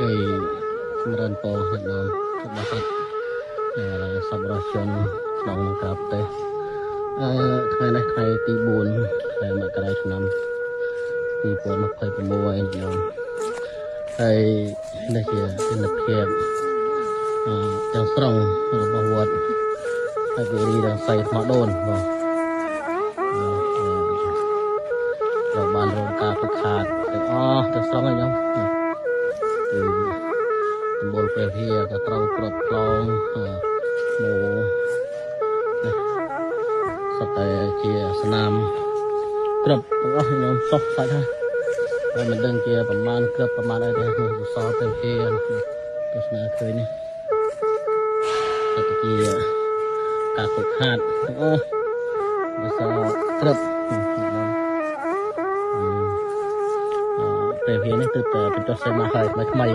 គឺចម្រើនពរញាតិញោមរបស់គាត់សប្បុរសជនក្នុងនិងក្រៅប្រទេស។ អឺថ្ងៃនេះថ្ងៃទី4ខែមករាឆ្នាំ2026ញោម ហើយនេះជាទិដ្ឋភាពទាំងស្រុងរបស់វត្តហើយគិរីរង្សីថ្មដូន បាទ ត្រូវបានរងការខូចខាតទាំងអស់ទាំងស្រុងហើយញោម។ គឺដំបូលព្រះវិហារក៏ត្រូវគ្របផ្លងមកនេះ សុទ្ធតែជាស្នាមក្របទាំងអស់ញោម សោះសាច់ហើយ ហើយមិនដឹងជាប្រមាណក្របប្រមាណអីទេ។ សសរព្រះវិហារទស្សនាឃើញនេះ សុទ្ធតែជាការខូចខាតទាំងអស់ ដោយសារក្រប។ ព្រះវិហារនេះទើបតែបញ្ចុះសេមាហើយថ្មីថ្មី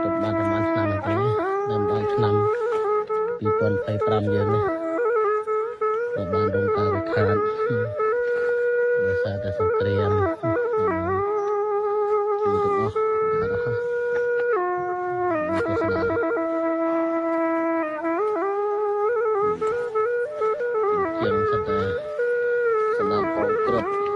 ទើបបានប្រហែលឆ្នាំទេ ដើមដល់ឆ្នាំ2025យើងនេះ ក៏បានរងការវិខាតដោយសារតែសង្គ្រាម គឺទាំងអស់ខាតអស់ហើយ។ ទស្សនាជាងសិតតែសំណាមផងគ្រប់